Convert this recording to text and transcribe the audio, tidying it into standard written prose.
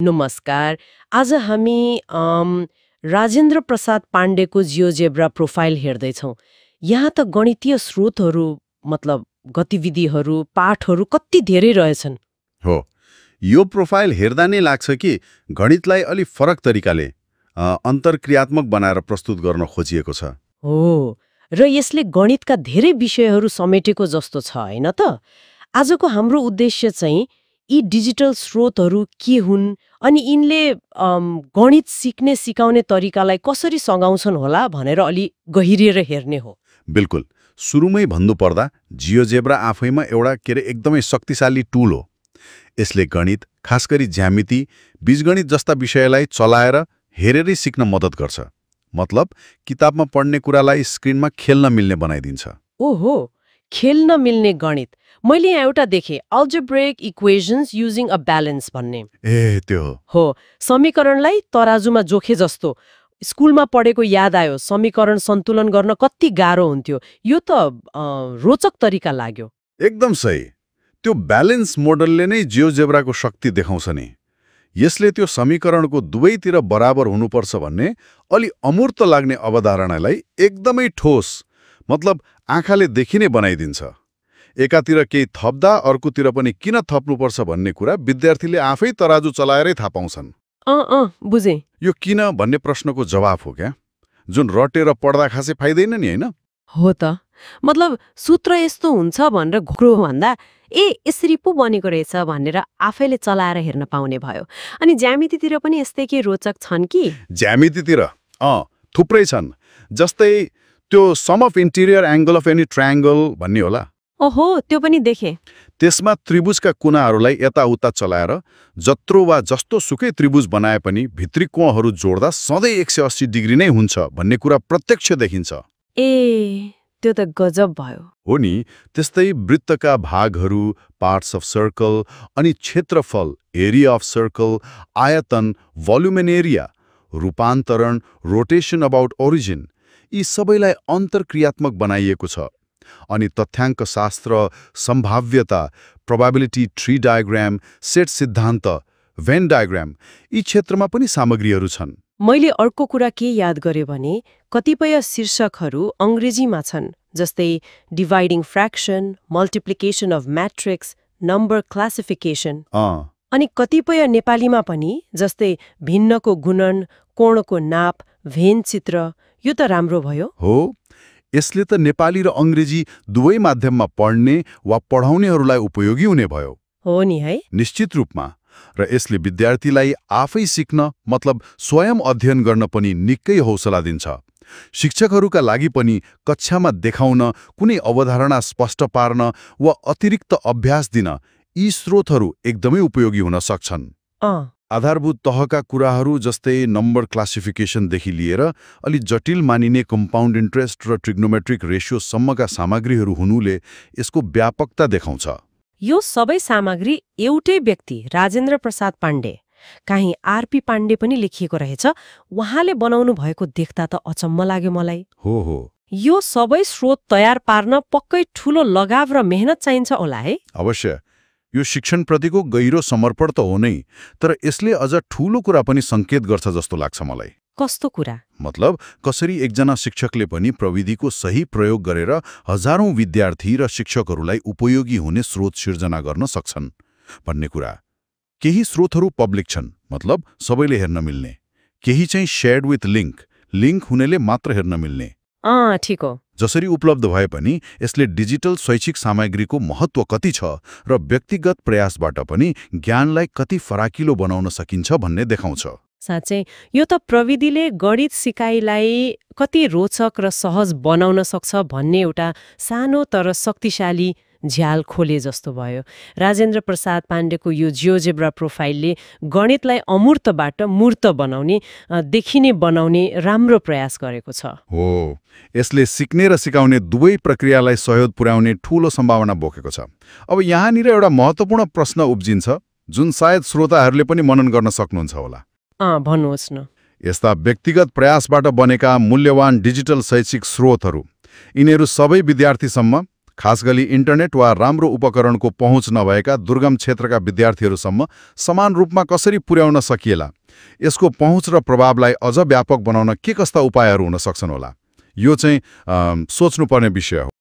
नमस्कार। आज हामी राजेन्द्र प्रसाद पाण्डेको जियोजेब्रा प्रोफाइल हेर्दैछौँ। यहाँ त गणितीय स्रोतहरू मतलब गतिविधिहरू पाठहरू कति धेरै रहेछन्। हो, यो प्रोफाइल हेर्दा नै लाग्छ कि गणितलाई अलि फरक तरिकाले अन्तर्क्रियात्मक बनाएर प्रस्तुत गर्न खोजिएको छ। हो, र यसले गणितका धेरै विषयहरू समेटेको जस्तो छ हैन त। आजको हाम्रो उद्देश्य चाहिँ यी डिजिटल स्रोतहरू के हुन् अनि यिनले गणित सिक्ने सिकाउने तरिकालाई कसरी सँगाउँछन् होला भनेर अलि गहिरिएर हेर्ने हो। बिल्कुल, सुरुमै भन्नुपर्दा जियोजेब्रा आफैमा एउटा एकदमै शक्तिशाली टुल हो। यसले गणित, खास गरी ज्यामिति, बीजगणित जस्ता विषयलाई चलाएर हेरेरै सिक्न मद्दत गर्छ। मतलब किताबमा पढ्ने कुरालाई स्क्रिनमा खेल्न मिल्ने बनाइदिन्छ। ओहो, खेल्न मिल्ने गणित। मैले यहाँ एउटा देखेँ, algebraic equations using a balance भन्ने। ए त्यो हो, समीकरणलाई तराजुमा जोखे जस्तो। स्कुलमा पढेको याद आयो, समीकरण सन्तुलन गर्न कति गाह्रो हुन्थ्यो। यो त रोचक तरिका लाग्यो। एकदम सही। त्यो ब्यालेन्स मोडलले नै जियोजेब्राको शक्ति देखाउँछ नि। यसले त्यो समीकरणको दुवैतिर बराबर हुनुपर्छ भन्ने अलि अमूर्त लाग्ने अवधारणालाई एकदमै ठोस, मतलब आँखाले देखिने बनाइदिन्छ। एकातिर केही थप्दा अर्कोतिर पनि किन थप्नुपर्छ भन्ने कुरा विद्यार्थीले आफै तराजु चलाएरै थाहा पाउँछन्। बुझेँ। यो किन भन्ने प्रश्नको जवाफ हो क्या, जुन रटेर पढ्दा खासै फाइदैन नि, होइन? हो त, मतलब सूत्र यस्तो हुन्छ भनेर घोक्रो भन्दा यसरी पो बनेको रहेछ भनेर आफैले चलाएर हेर्न पाउने भयो। अनि ज्यामितितिर पनि यस्तै के रोचक छन् कि? ज्यामितितिर थुप्रै छन्। जस्तै त्यो sum of interior angle of any triangle भन्ने होला। ओहो, त्यो पनि देखेँ। त्यसमा त्रिभुजका कुनाहरूलाई यताउता चलाएर जत्रो वा जस्तो सुकै त्रिभुज बनाए पनि भित्री कोणहरू जोड्दा सधैँ 180 डिग्री नै हुन्छ भन्ने कुरा प्रत्यक्ष देखिन्छ। त्यो त गजब भयो। हो नि। त्यस्तै वृत्तका भागहरू, पार्ट्स अफ सर्कल, अनि क्षेत्रफल, एरिया अफ सर्कल, आयतन, भोल्युम एन्ड एरिया, रूपान्तरण, रोटेसन अबाउट ओरिजिन, यी सबैलाई अन्तर्क्रियात्मक बनाइएको छ। अनि तथ्याङ्क शास्त्र, सम्भाव्यता, प्रोबेबिलिटी ट्री डायग्राम, सेट सिद्धान्त, भेन डायग्राम, यी क्षेत्रमा पनि सामग्रीहरू छन्। मैले अर्को कुरा के याद गरेँ भने कतिपय शीर्षकहरू अङ्ग्रेजीमा छन्, जस्तै dividing fraction, multiplication of matrix, number classification. अनि कतिपय नेपालीमा पनि, जस्तै भिन्नको गुणन, कोणको नाप, भेन चित्र। यो त राम्रो भयो। हो, यसले त नेपाली र अङ्ग्रेजी दुवै माध्यममा पढ्ने वा पढाउनेहरूलाई उपयोगी हुने भयो। हो नि है। निश्चित रूपमा। र यसले विद्यार्थीलाई आफै सिक्न मतलब स्वयं अध्ययन गर्न पनि निकै हौसला दिन्छ। शिक्षकहरूका लागि पनि कक्षामा देखाउन, कुनै अवधारणा स्पष्ट पार्न वा अतिरिक्त अभ्यास दिन यी स्रोतहरू एकदमै उपयोगी हुन सक्छन्। आधारभूत तहका कुराहरू जस्तै नम्बर क्लासिफिकेसनदेखि लिएर अलि जटिल मानिने कम्पाउन्ड इन्ट्रेस्ट र ट्रिग्नोमेट्रिक रेशियोसम्मका सामग्रीहरू हुनुले यसको व्यापकता देखाउँछ। यो सबै सामग्री एउटै व्यक्ति राजेन्द्र प्रसाद पाण्डे, काहीँ आरपी पाण्डे पनि लेखिएको रहेछ, उहाँले बनाउनु भएको देख्दा त अचम्म लाग्यो मलाई। हो, यो सबै स्रोत तयार पार्न पक्कै ठूलो लगाव र मेहनत चाहिन्छ होला है? अवश्य। यो शिक्षणप्रतिको गहिरो समर्पण त हो नै, तर यसले अझ ठूलो कुरा पनि सङ्केत गर्छ जस्तो लाग्छ मलाई। कस्तो कुरा? मतलब कसरी एकजना शिक्षकले पनि प्रविधिको सही प्रयोग गरेर हजारौं विद्यार्थी र शिक्षकहरूलाई उपयोगी हुने स्रोत सिर्जना गर्न सक्छन् भन्ने कुरा। केही स्रोतहरू पब्लिक छन्, मतलब सबैले हेर्न मिल्ने। केही चाहिँ शेयर्ड विथ लिङ्क हुनेले मात्र हेर्न मिल्ने। ठीक हो। जसरी उपलब्ध भए पनि यसले डिजिटल शैक्षिक सामग्रीको महत्त्व कति छ र व्यक्तिगत प्रयासबाट पनि ज्ञानलाई कति फराकिलो बनाउन सकिन्छ भन्ने देखाउँछ। साँच्चै यो त प्रविधिले गणित सिकाइलाई कति रोचक र सहज बनाउन सक्छ भन्ने एउटा सानो तर शक्तिशाली झ्याल खोले जस्तो भयो। राजेन्द्र प्रसाद पाण्डेको यो जियोजेब्रा प्रोफाइलले गणितलाई अमूर्तबाट मूर्त बनाउने, देखिने बनाउने राम्रो प्रयास गरेको छ। हो, यसले सिक्ने र सिकाउने दुवै प्रक्रियालाई सहयोग पुर्याउने ठूलो सम्भावना बोकेको छ। अब यहाँनिर एउटा महत्त्वपूर्ण प्रश्न उब्जिन्छ, जुन सायद श्रोताहरूले पनि मनन गर्न सक्नुहुन्छ होला। भन्नुहोस् न। यस्ता व्यक्तिगत प्रयासबाट बनेका मूल्यवान डिजिटल शैक्षिक स्रोतहरू, यिनीहरू सबै विद्यार्थीसम्म, खास गरी इन्टरनेट वा राम्रो उपकरणको पहुँच नभएका दुर्गम क्षेत्रका विद्यार्थीहरूसम्म समान रूपमा कसरी पुर्याउन सकिएला? यसको पहुँच र प्रभावलाई अझ व्यापक बनाउन के कस्ता उपायहरू हुन सक्छन् होला? यो चाहिँ सोच्नुपर्ने विषय हो।